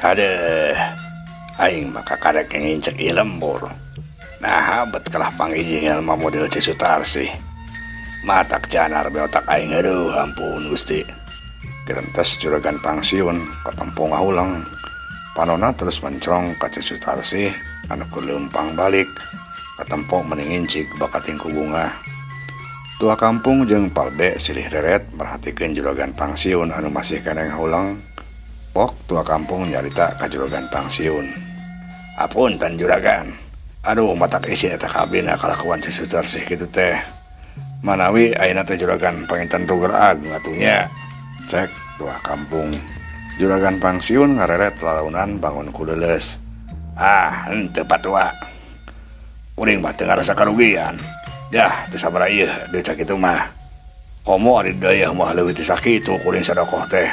Aduh, aing mah kakarek ngincek ieu lembur. Nah, bet kalah panggih jelema model Ceu Sutarsih. Matak janar be otak aing, aduh ampun Gusti. Gerentes juragan pangsiun katempo ngahuleng. Panona terus mencrong ka Ceu Sutarsih anu keur leumpang balik. Katempo meni ngincik bakating ku bunga. Tua kampung jeung palbe silih reret merhatikeun juragan pangsiun anu masih keneh ngahuleng. Pok tua kampung nyarita ka juragan pangsiun. Apunten juragan. Aduh matak isin eta kabina kalakuan Ceu Sutarsih kitu teh. Manawi ayeuna teh juragan panginten ruger agung atuh nya. Cek tua kampung. Juragan pangsiun ngareret lalaunan bangun ku leuleus. Ah, henteu patua. Kuring mah teu ngarasa karugian. Dah, teu sabaraha ieu deui sakitu mah. Komo ari dayeuh mah leuwih ti sakitu kuring sadokoh teh.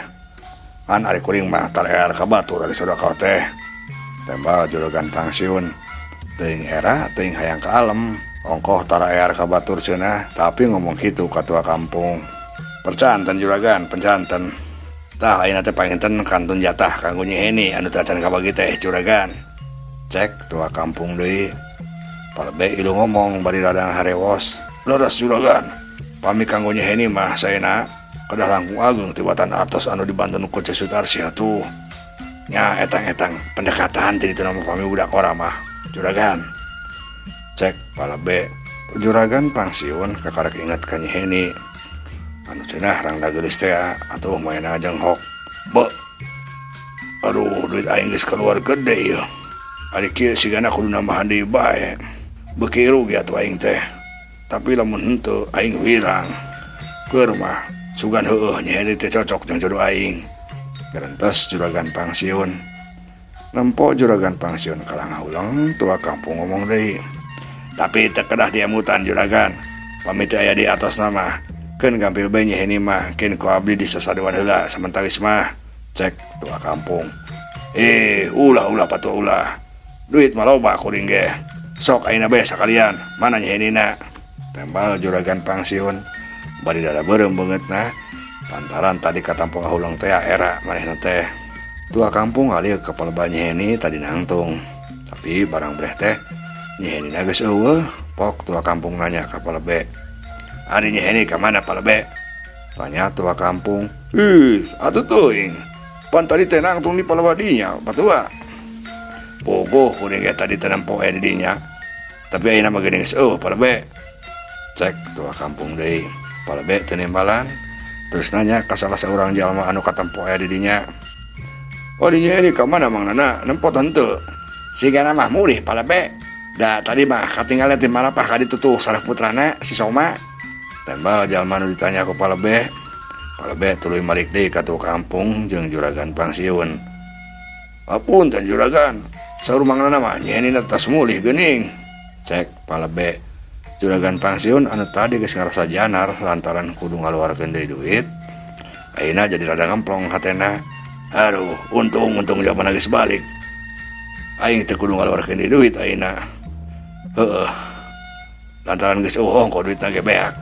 Kan ari kuring mah tarear ka batur ari sadokoh teh. Tembal juragan pangsiun. Teuing era teuing hayang ka alem. Ongkoh taraear ka batur cenah, tapi ngomong kitu ka tua kampung. Percanten juragan, percanten. Tah ayeuna teh panginten kantun jatah kanggo Nyi Heni anu teu acan kabagi teh juragan. Cek tua kampung deui. Palebe ilu ngomong bari radang harewos. Leres juragan. Pami kanggo Nyi Heni mah saena kedah langkung ageung tibatan artos anu dibanten ku Ceu Sutarsih atuh. Nya etang-etang pendekatan ti ditu nama pami budak ora mah juragan. Cek palebe. Juragan pangsiun kakarek inget ka Nyi Heni. Anu cenah rangda geulis teh atuh maena jenghok. Be. Aduh duit aing geus keluar gede ieu. Ari kieu sigana kudu nambahan deui bae. Beuki rugi atuh aing teh. Tapi lamun henteu aing wirang. Keur mah sugan heueuh Nyi Heni teh cocok jeung jodoh aing. Gerentes juragan pangsiun. Nempo juragan pangsiun kalah ngahuleng tua kampung ngomong deui. Tapi teu kedah diemutan juragan. Pamit teh aya di atas nama. Keun gampil bae Nyi Heni mah, keun ku abdi disasaduan heula samentawis mah. Cek tua kampung. Ulah ulah patua ulah. Duit mah loba kuring ge. Sok ayeuna bae sakalian, mana Nyi Henina? Tembal juragan pangsiun. Bari dada beureum beungeutna. Lantaran tadi katampo ngahuleng teh era manehna teh. Tua kampung ngalih ka palebah Nyi Heni tadi nangtung. Tapi barang breh teh Nyi Henina geus eueuh. Pok tua kampung nanya ka palebe. Ari Nyi Heni ka mana palebe? Tanya tua kampung. Ih, atuh teuing. Pan tadi teh nangtung di palebah dinya, patua. Pogoh kuring ge tadi teh nempo aya di dinya. Tapi ayeuna mah geuning geus eueuh palebe. Cek tua kampung deui. Palebe teu nimbalan. Terus nanya ka salah saurang jalma anu katempo aya di dinya. Oh, Nyi Heni ka mana Mang Nana? Nempo henteu. Sigana mah mulih palebe. Da tadi mah katinggalan ti marapah ka ditu tuh sareng putrana si Soma. Tembal jalma nu ditanya ku palebe. Palebe tuluy malik deui ka tua kampung jeung juragan pangsiun. Apunten juragan, saur Mang Nana mah Nyi Heni tas mulih geuning. Cek palebe. Juragan pangsiun anu tadi geus ngarasa janar lantaran kudu ngaluarkeun deui duit. Ayeuna jadi rada ngemplong hatena. Aduh, untung-untung jaman geus balik. Aing teu kudu ngaluarkeun deui duit ayeuna. Heeh. Lantaran geus eueuh ongkoh duitna ge beak.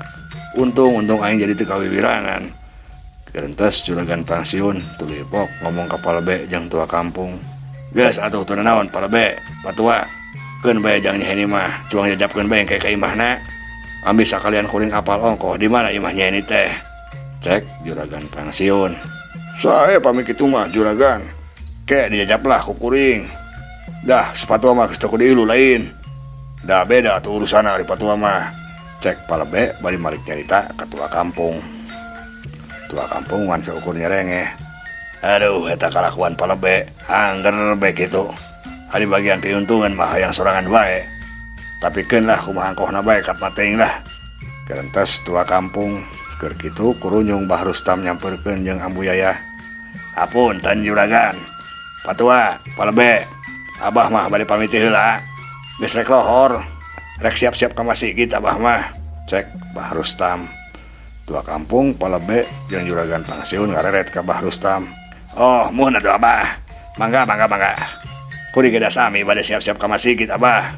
Untung-untung aing jadi teu kawiwirangan. Gerentes juragan pangsiun tuluy pok ngomong ka palebe jeung tua kampung. Geus atuh teu naon palebe, patua. Keun bae jang Nyi Heni mah, cuang jajapkeun bae engke ka imahna. Ambil sakalian kuring apal ongkoh di mana imah Nyi Heni teh. Cek juragan pangsiun. Sae pamit kitu mah juragan. Ke dijajaplah ku kuring. Dah sepatu mah geus teu kudu ilu lain. Dah beda atuh urusana ari patua mah. Cek palebe bari malik nyarita ka tua kampung. Tua kampung ngan saukur nyerengeh. Aduh eta kalakuan palebe angger bae kitu. Ari bagian piuntungan mah hayang sorangan bae. Tapi keun lah kumaha angkohna bae kat mateuing lah. Gerentes tua kampung keur kitu kurunyung Bah Rustam nyamperkeun jeung Ambu Yayah. Apunten juragan. Patua, palebe. Abah mah bade pamit heula. Geus rek lohor. Rek siap-siap ka masjid abah mah. Cek Bah Rustam. Tua kampung palebe jeung juragan pangsiun ngareret ka Bah Rustam. Oh, muhun atuh abah. Mangga mangga mangga. Kuring ge sami bade siap-siap ka masjid abah.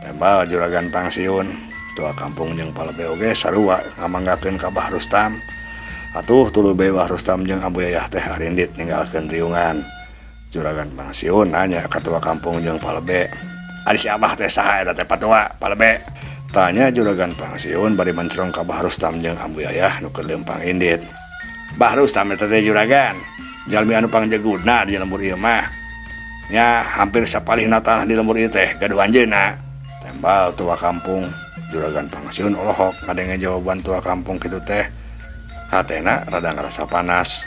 Tembal juragan pangsiun. Tua kampung jeung palebe oge sarua ngamanggakeun ka Bah Rustam. Atuh tuluy bae Bah Rustam jeung Ambu Yayah teh arindit ninggalkeun riungan. Juragan pangsiun nanya ka tua kampung jeung palebe. Ari si Abah teh saha eta teh patua palebe? Tanya juragan pangsiun bari mencerong ka Bah Rustam jeung Ambu Yayah nu keur leumpang indit. Bah Rustam eta teh juragan, jalmi anu pangjegudna di lembur ieu mah. Nya hampir sapalihna tanah di lembur ieu teh gaduh anjeunna. Tembal tua kampung. Juragan pangsiun olohok ngadenge jawaban tua kampung kitu teh. Hatena rada ngarasa panas.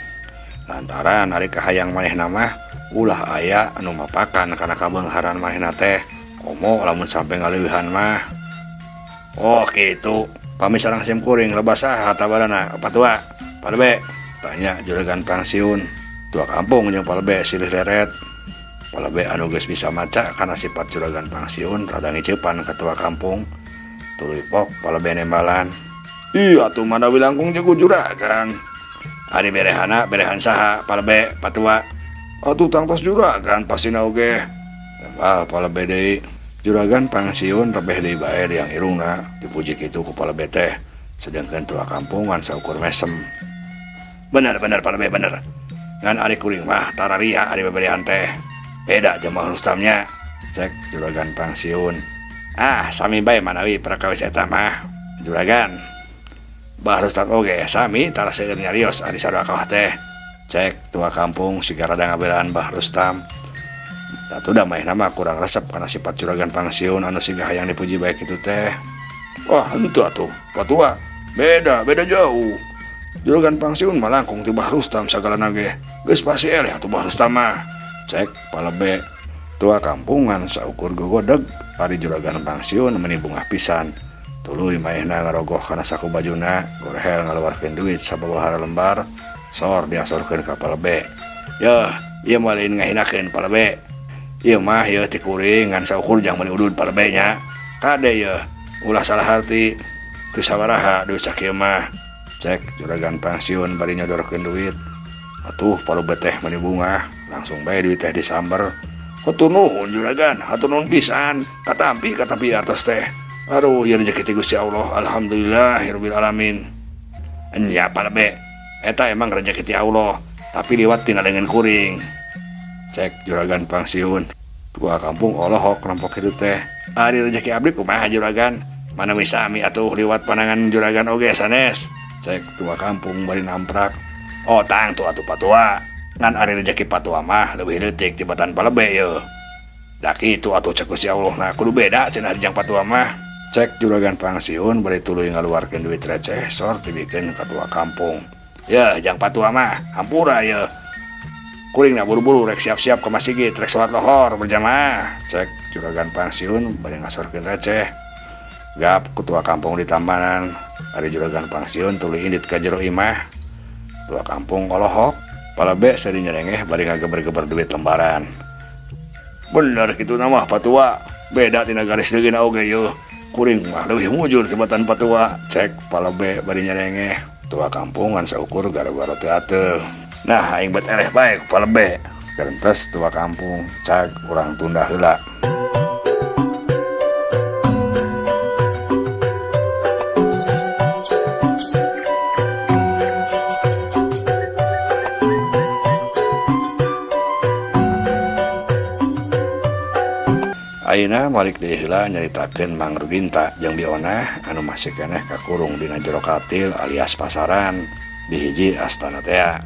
Lantaran ari kahayang manehna mah ulah aya anu mapakan kana kabeungharan manehna teh. Komo lamun sampe ngaleuwihan mah. Oh kitu, pami sareng sim kuring lebah saha tabarana patua? Palebe? Tanya juragan pangsiun. Tua kampung jeung palebe silih reret. Palebe anu geus bisa maca kana sifat juragan pangsiun rada ngiceupan ka tua kampung. Tuluy pok palebe nembalan. Ih atuh manawi langkung jeung juragan. Ari berehana berehan saha palebe patua? Atuh tangtos juragan pastina oge. Tembal palebe deui. Juragan pangsiun rebeh deui bae yang irungna dipuji kitu ku palebe teh. Sedangkan tua kampungan saukur mesem. Bener bener palebe bener. Ngan ari kuring mah tararia ari beberehan teh. Beda jeung Bah Rustamnya. Cek juragan pangsiun. Ah sami bae manawi perkawis eta mah juragan. Bah Rustam oge sami tara seueur nyarios ari sarua kawah teh. Cek tua kampung siga rada ngabelaan Bah Rustam. Tatu da manehna mah kurang resep kana sifat juragan pangsiun anu siga hayang dipuji bae kitu teh. Wah henteu atuh patua, beda beda jauh. Juragan pangsiun mah langkung ti Bah Rustam sagalana ge. Geus pasti eleh atuh Bah Rustam mah. Cek palebe. Tua kampungan saukur gogodeg ari juragan pangsiun meuni bungah pisan. Tuluy manehna ngarogoh kana saku bajuna, gorehel ngaluarkeun duit sababaraha lembar, sor diasorkeun ka palebe. Yeuh, ieu mah lain ngahinakeun palebe. Ieu mah yeuh ti kuring ngan saukur jang meuni udud palebe nya. Kade yeuh, ulah salah harti. Teu sabaraha duit sakieu mah. Cek juragan pangsiun bari nyodorkeun duit. Atuh palebe teh meuni bungah, langsung bae duit teh disamber. Hatur nuhun juragan, hatur nuhun pisan. Katampi katampi artos teh. Aduh, ieu rezeki ti Gusti Allah. Alhamdulillahirabbil alamin. Enya palebe, eta emang rezeki ti Allah, tapi liwat tina leungeun kuring. Cek juragan pangsiun. Tua kampung olohok nampok kitu teh. Ari rezeki abdi kumaha juragan? Manawi sami atuh liwat panangan juragan oge sanes. Cek tua kampung bari namprak. Oh tangtu atuh patua. Ngan ari rezeki patua mah leuwih leutik tibatan palebe yeuh. Da kitu atuh cek Gusti Allah na kudu beda cenah jang patua mah. Cek juragan pangsiun bari tuluy ngaluarkeun duit receh sor dibikeun ka tua kampung. Yeuh jang patua mah hampura yeuh. Kuring na buru-buru rek siap-siap ke masjid rek salat lohor berjamaah. Cek juragan pangsiun bari ngasorkeun receh. Gap ketua kampung di tambanan. Ari juragan pangsiun tuluy indit ka jero imah. Tua kampung olohok. Palebe seri nyerengeh bari ngageber-geber duit lembaran. Bener kitu na mah patua. Beda tina garis leungeun oge yeuh. Kuring mah leuwih mujur tibatan patua. Cek palebe bari nyerengeh. Tua kampung ngan saukur gara-gara teu ateul. Nah aing bet eleh bae ku palebe. Gerentes tua kampung cag urang tunda heula. Ayeuna malik deui heula nyaritakeun Mang Rudinta jeung Bionah anu masih keneh kakurung dina jero katil alias pasaran di hiji astana tea.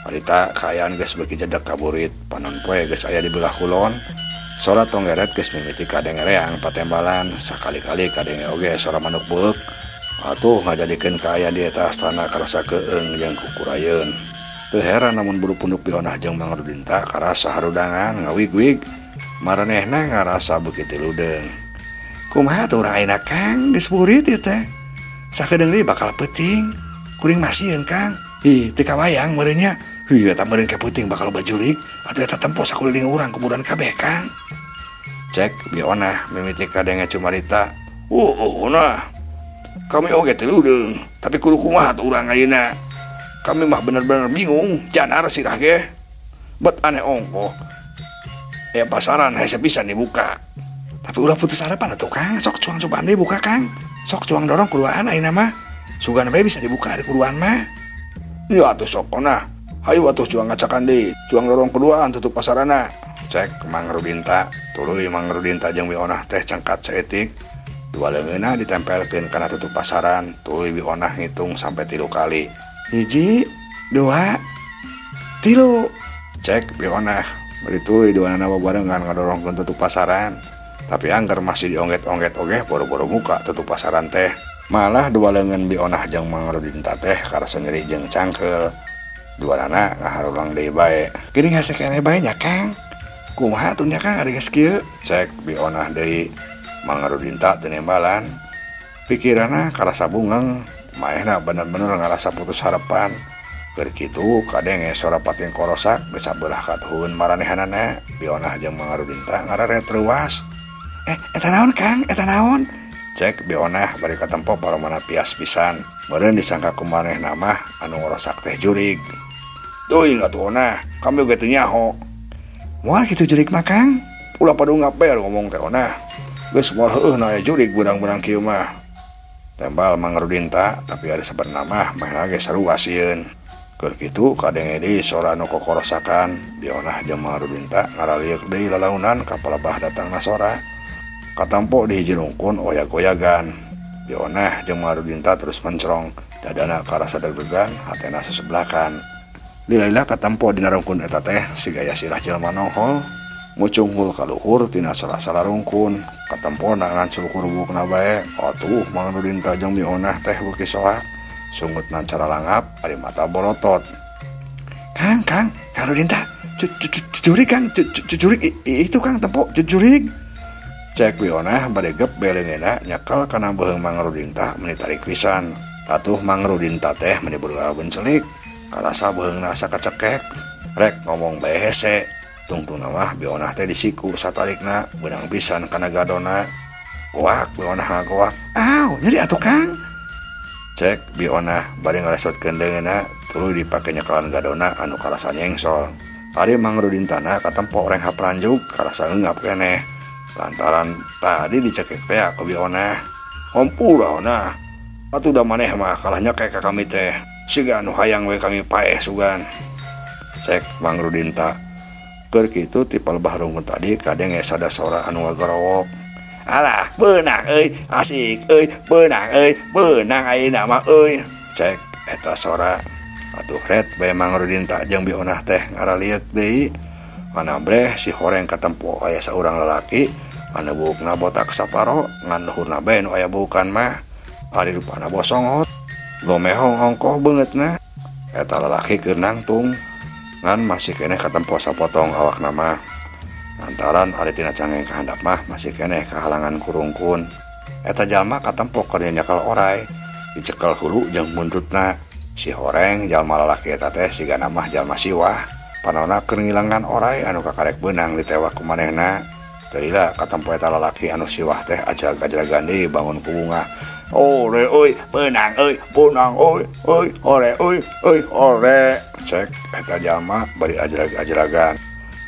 Harita kaayaan geus beuki jedeg kaburit, panon poe geus aya di belah kulon. Sora tonggeret geus mimiti kadengereang patembalan, sakali-kali kadenge oge sora manuk beuk. Atuh ngajadikeun kaayaan di eta astana karasa keung jeung kukurayeun. Teu heran lamun buru punduk Bionah jeung Mang Rudinta karasa harudangan ngawig-wig, maranehna ngarasa beuki teu ludeung. Kumaha tuh urang ayeuna Kang, geus burit ieu teh. Sakedeung deui bakal peuting. Kuring masieun Kang. Ih, teu kabayang meureun nya. Heuh, eta meureun ke peuting bakal loba jurig atuh eta tempo sakuliling urang kuburan kabeh Kang. Cek Bionah mimiti kadenge cumarita. Oh, nah. Kami oge teu ludeung, tapi kudu kumaha tuh urang ayeuna. Kami mah bener-bener bingung, janar sirah ge. Bet aneh ongkoh. Ya pasaran hese pisan dibuka. Tapi ulah putus harapan atuh Kang, sok cuang cobaan deui buka Kang. Sok cuang dorong kuduaan ayeuna mah. Sugan bae bisa dibuka ari kuduaan mah. Nya atuh sok onah. Hayu atuh cuang ngacakan deui, cuang dorong keduaan tutup pasarana. Cek Mang Rudinta, tuluy Mang Rudinta jeung Bi Onah teh cengkat saeutik. Dua leungeunna ditempelkeun kana tutup pasaran, tuluy Bi Onah ngitung sampai 3 kali. 1, 2, 3. Cek Bi Onah, bari tuluy duanana babarengan ngadorongkeun tutup pasaran. Tapi angger masih diongget-ongget oge boro-boro muka tutup pasaran teh. Malah dua leungeun Bi Onah jeung Mang Rudinta teh karasa nyeri jeung cangkeul. Duanana ngaharulang deui bae. Geuning hese keneh bae nya Kang. Kumaha atuh nya Kang ari geus kieu? Cek Bi Onah deui. Mang Rudinta teu nembalan. Pikiranna karasa bungeng, maehna bener-bener ngarasa putus harapan. Keur kitu kadenge sora pating korosak geus sabelah katuhun maranehanana. Bi Onah jeung Mang Rudinta ngareret reuas. Eta naon Kang? Eta naon? Cek Bi Onah bari katempo paromana pias pisan. Meureun disangka ku manehna mah anu ngorosak teh jurig. Teuing atuh Onah, kami oge teu nyaho. Moal kitu jurig mah Kang? Ulah padungap ber ngomong teh Onah. Geus moal heueuh aya jurig beurang-beurang kieu mah. Tembal Mang Rudinta, tapi ari sabenerna mah manehna ge sarua sieun. Keur kitu kadenge deui sora nu kokorosakan. Bi Onah jeung Mang Rudinta ngaralieuk deui lalaunan ka palebah datangna sora. Katampo di hiji rungkun oyag-oyagan. Bi Onah jeung Mang Rudinta terus mencrong, dadana karasa deg-degan, hatena sesebelakan. Lila-lila katampo dina rungkun eta teh sigaya sirah jelema nongol, mucunghul ka luhur tina salah-salah rungkun. Katempona ngan sukur buukna bae. Atuh Mang Rudinta jeung Bi Onah teh beuki soak, sungutna cara langap ari mata bolotot. Kang, Kang, Kang Rudinta, jurig Kang, jurig itu Kang tempo jurig. Cek Bi Onah bade gep beleungeuna nyekel kana beuheung Mang Rudinta meni tarik pisan. Atuh Mang Rudinta teh meni berugal bencelik. Karasa beuheungna asa kacekek. Rek ngomong bae hese. Tungtungna mah Bi Onah teh disiku satarikna beunang pisan kana gadona. Goak Bi Onah ngagoak. Aw, nyeri atuh Kang. Cek Bi Onah bari ngalesotkeun leungeunna tuluy dipake nyekelan gadona anu karasa nyengsol. Ari Mang Rudintana katempo oreng hapranjuk karasa eungap keneh. Lantaran tadi dicekek teh ku Bi Onah. Hampura Onah. Atuh da maneh mah kalah nyekek ka kami teh. Siga anu hayang we kami paeh sugan. Cek Mang Rudinta. Keur kitu ti palebah rungkun tadi kadenge sada sora anu ngagorowok. Alah, beunang euy, asik euy, beunang euy, beunang ayeuna mah euy. Cek eta sora. Atuh ret bae Mang Rudinta jeung Bi Onah teh ngaralieuk deui. Manabreh si horeng katempo aya saurang lalaki anu buukna botak saparo ngan luhurna bae nu aya buukan mah. Ari rupana bosongot. Gomehong ongkoh beungeutna. Eta lalaki keur nangtung ngan masih keneh katempo sapotong awakna mah. Lantaran ari tina cangeng ka handap mah masih keneh kahalangan kurungkun. Eta jalma katempo keur nyekel orai, dicekel hulu jeung buntutna. Si horeng jalma lalaki eta teh sigana mah jalma siwah. Panona keur ngilangan orai anu kakarek beunang ditewak ku manehna. Teu lila katempo eta lalaki anu siwah teh ajrag-ajragan deui bangun ku bungah. Ore euy, beunang euy, beunang euy, euy, ore euy, euy, ore. Cek eta jalma bari ajrag-ajragan.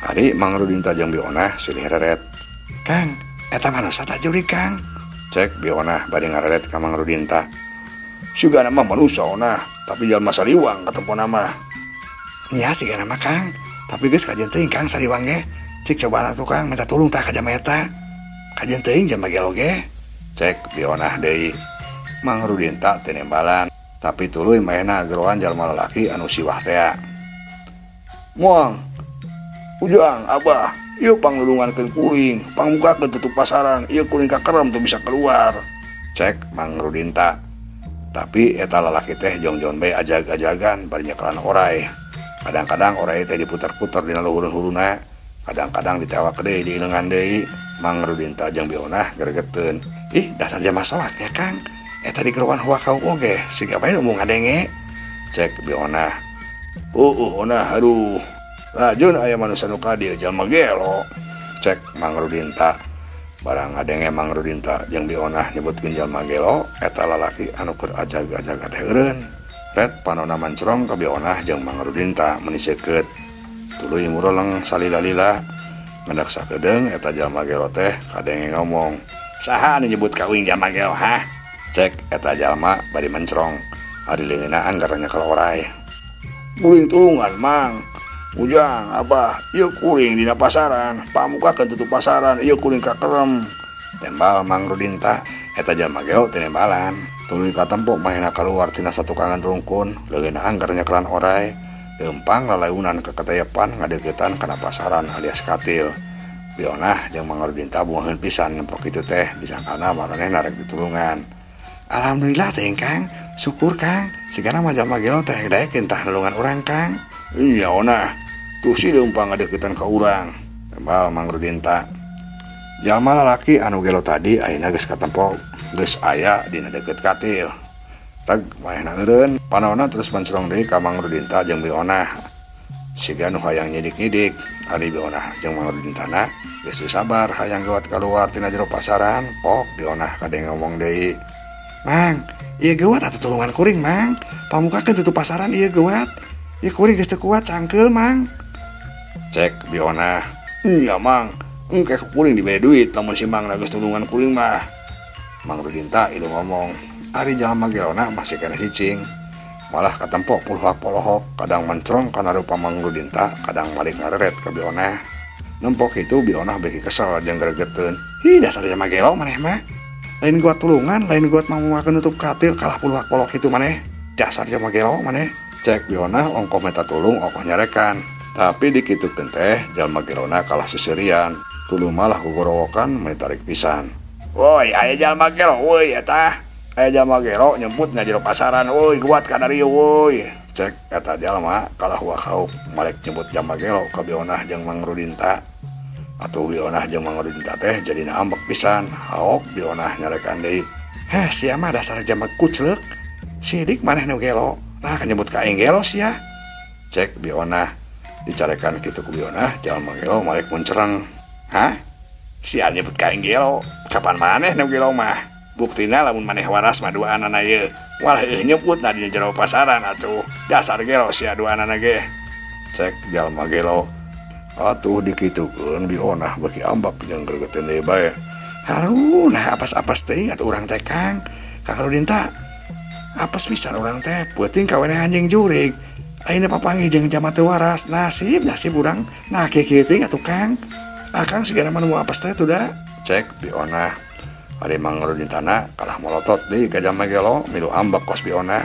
Ari Mang Rudinta jeung Bi Onah silih reret. Kang, eta manusa tak jurig Kang. Cek Bi Onah bari ngareret ka Mang Rudinta. Sigana mah manusa Onah, tapi jalma sariwang katempona mah. Nya sigana mah Kang, tapi geus kajen teuing Kang sariwang ge. Cik cobaan atuh Kang, minta tulung tah ka jalma eta. Kajen teuing jalma gelo ge. Cek Bi Onah deui. Mang Rudinta teu nembalan, tapi tuluy maehna geroan jalma lalaki anu siwah tea. Moang, Ujang, Abah, ieu panglulungankeun kuring, pangmukakeun tutup pasaran, ieu kuring kakerem teu bisa keluar. Cek Mang Rudinta. Tapi eta lalaki teh jongjon bae ajag-ajagan bari nyekelan orai. Kadang-kadang orai teh diputer-puter dina luhurun-huluna, kadang-kadang ditewak deui di ileungan deui. Mang Rudinta jeung Bi Onah gregeteun. Ih, dasar jalma soak nya Kang. Eta digeroan huak kau oge, siga bae nu ngadenge. Cek Bi Onah. Onah, aduh. Lajun aya manusa nu ka dieu jalma gelo. Cek Mang Rudinta. Barang ngadenge Mang Rudinta jeung Bi Onah nyebutkeun jalma gelo, eta lalaki anu keur ajag-ajagan teh eureun. Ret panona mancrong ka Bi Onah jeung Mang Rudinta meuni seukeut. Tuluy mureleng salila-lila. Ngedak sakedeung eta jalma gelo teh kadenge ngomong, "Saha anu nyebut ka uing jalma gelo, hah?" Cek eta jalma bari mencrong. Ari leungeunna anggar nyekel orai. Kuring tulungan mang. Ujang abah ieu kuring dina pasaran, pamukakeun tutup pasaran, ieu kuring kakerem. Tembal Mang Rudinta eta jalma gelo teu nembalan. Tuluy katempo manehna kaluar tina satukangan rungkun, leungeunna angger nyekelan oray. Leumpang lalaunan keketeyepan ngadeuketan kana pasaran alias katil. Bionah jeung Mang Rudinta bungaheun pisan nempo kitu teh disangkana maranehna rek ditulungan. Alhamdulillah teh Kang, syukur Kang, sigana mah jalma gelo teh daekeun tah nulungan urang Kang. Iya onah, tuh si leumpang ngadeuketan ka urang. Tembal Mang Rudinta. Jalma lalaki anu gelo tadi ayeuna geus katempo, geus aya dina deukeut katil. Reg manehna eureun, panonna terus mencrong deui ka Mang Rudinta jeung Bionah. Siga nu hayang nyidik-nyidik, ari Bionah jeung Mang Rudintana geus teu sabar hayang geuwat kaluar tina jero pasaran, pok Bionah kadeng ngomong deui. Mang, ieu geuwat atuh tulungan kuring Mang. Pamukakeun tutup pasaran ieu geuwat. Ieu kuring geus teu kuat cangkeul Mang. Cek Bionah. Nya Mang, engke ku kuring dibere duit lamun si Mang geus tulungan kuring mah. Mang Rudinta ieu ngomong, ari jalma gelona masih keneh cicing. Malah katempo puluhak polohok, kadang mencrong kana rupa Mang Rudinta, kadang balik ngareret ka Bionah. Nempok itu Bionah beuki kesel jeung gregeteun. Hi dasar jalma gelo maneh mah. Lain gua tulungan, lain gua mamuakeun nutup katil kalah puluhak polok itu maneh. Dasar jalma gelo maneh. Cek Bionah ongkoh meta tulung ongkoh nyarekan. Tapi dikitukeun teh jalma gelona kalah seserian. Tulung malah gugorowokan meni tarik pisan. Woi, aya jalma gelo woi eta. Aya jalma gelo nyemput na jero pasaran woi, kuat ka darieu woi. Cek eta jalma kalah wakauk malek nyebut jalma gelo ka Bionah jeung Mang Rudinta. Atuh Bionah jeung Mang Rudinta teh jadina ambek pisan. Haok Bionah nyarekan deui. Heh, sia mah dasar jalma kucleuk. Sidik maneh nu gelo. Nah, kanyebut ka aing gelo sia. Cek Bionah. Dicarekan kitu ku Bionah, jalma gelo malek muncereng. Hah? Sia nyebut ka aing gelo. Kapan maneh nu gelo mah? Buktina lamun maneh waras mah duaanana ieu. Walah eueuh nyebutna di jero pasaran atuh. Dasar gelo sia duaanana ge. Cek jalma gelo. Atuh dikitukeun Bionah beuki ambek jeung gregeteun deui bae. Haruh, nah apas-apas teuing atuh urang teh Kang. Kang Rudinta. Apes pisan urang teh, peuting kaweneh anjing jurig. Ayeuna papanggih jeung jalma teu waras, nasib nasib urang. Nah kieu-kieu teuing atuh Kang. Akang sigana mah nu apes teh tuh da. Cek Bionah. Ari Mang Rudintana kalah molotot deui ka jalma gelo, milu ambek kos Bionah.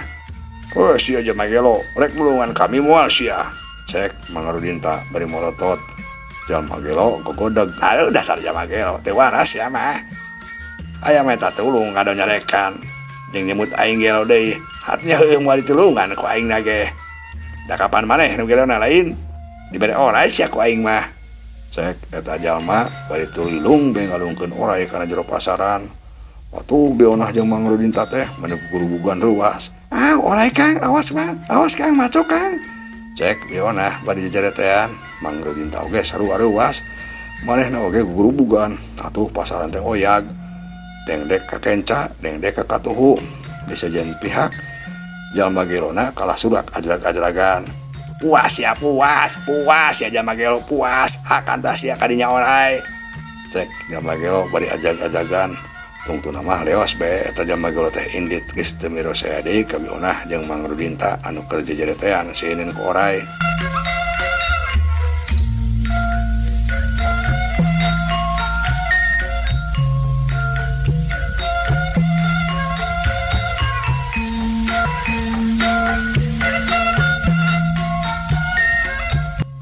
Heuh sia jalma gelo, rek nulungan kami moal sia. Cek Mang Rudinta bari molotot. Jalma gelo gogodeg. Aduh dasar jalma gelo, teu waras sia mah. Aya meta tulung kado nyarekan. Jeung nyebut aing gelo deui. Hatnya heueuh moal ditulungan ku aing na ge. Da kapan maneh nu gelona lain? Dibere oray sia ku aing mah. Cek eta jalma bari tulilung be ngalungkeun oray kana jero pasaran. Atuh Bionah jeung Mang Rudinta teh meuni kukurubugan reuas. Ah, oray Kang, awas Mang, awas Kang, macok Kang. Cek Bionah bari jejeretean, Mang Rudinta oge sarua reuas. Manehna oge kukurubugan. Atuh pasaran teh oyag. Dengdek ka kenca, dengdek ka katuhu. Di sejen pihak jalma gelona kalah surak ajrag-ajragan. Puas ya puas, puas ya jalma gelo puas, hakan tah sia kadinya oray. Cek jalma gelo bari ajag-ajagan. Tungtuna mah leos be eta jalma gelo teh indit geus teu mirosea deui ka Bionah jeung Mang Rudinta anu keur jejeretean sieun ku oray.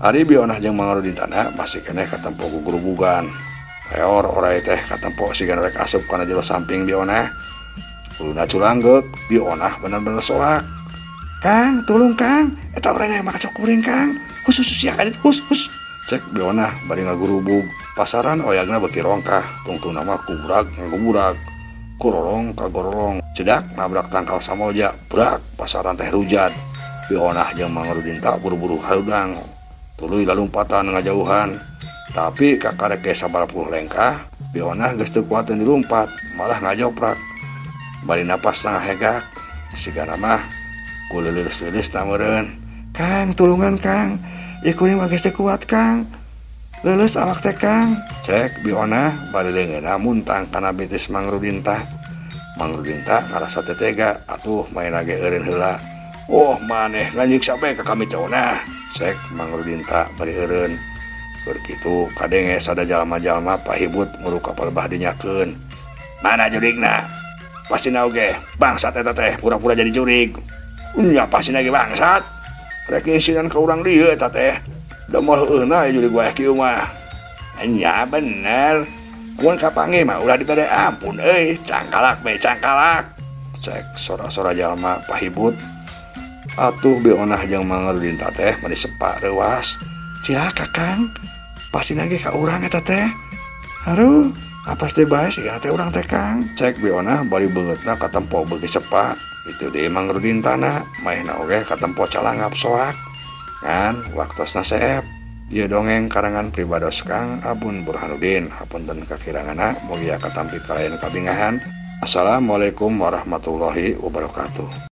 Ari Bionah jeung Mang Rudintana masih keneh katempo gugurubugan. Reor oray teh katempo sigan rek asup kana jero samping Bionah. Kuluna culanggek, Bionah bener-bener soak. Kang, tulung Kang, eta orayna mah kacok kuring Kang. Hus hus sia kadit hus hus. Cek Bionah bari ngagurubug. Pasaran oyagna beuki rongkah, tungtungna mah kuburak ngaguburak. Kurorong kagorolong, cedak nabrak tangkal samoja, brak pasaran teh rujad. Bionah jeung Mang Rudinta buru-buru harudang. Tuluy lalumpatan ngajauhan. Tapi kakarek ge sabaraha puluh lengkah, Bionah geus teu kuateun dilumpat, malah ngajoprak. Bari napas ngahegak, sigana mah kuleuleus-leuleus meureun. Kang, tulungan Kang. Ieu kuring mah geus teu kuat Kang. Leuleus awak teh Kang. Cek Bionah bari leungeunna muntang kana betis Mang Rudinta. Mang Rudinta ngarasa teu tega, atuh maena ge eureun heula. Oh maneh nganyiksa bae ka kami teh onah. Cek Mang Rudinta bari eureun. Keur kitu kadenge sada jalma-jalma pahibut muru ka palebah dinyakeun. Mana jurigna? Pastina oge bangsat eta teh pura-pura jadi jurig. Nya pastina ge bangsat. Rek ngisinan ka urang dieu eta teh. Da moal heueuhna jurig wae kieu mah. Nya bener. Mun kapanggih mah ulah dibere ampun euy, cangkalak bae cangkalak. Cek sora-sora jalma pahibut. Atuh Bi Onah jeung Mang Rudinta teh meni sepak reuas. Cilaka Kang. Pastina ge ka urang eta teh. Haruh, apas teh bae sigana teh urang teh Kang. Cek Bi Onah bari beungeutna katempo beuki sepak. Itu deui Mang Rudintana, maehna oge katempo calangap soak. Ngan waktosna seep. Ieu dongeng karangan pribados Kang Abun Burhanuddin. Hapunten kakiranganna, mugia katampi kalayan kabingahan. Assalamualaikum warahmatullahi wabarakatuh.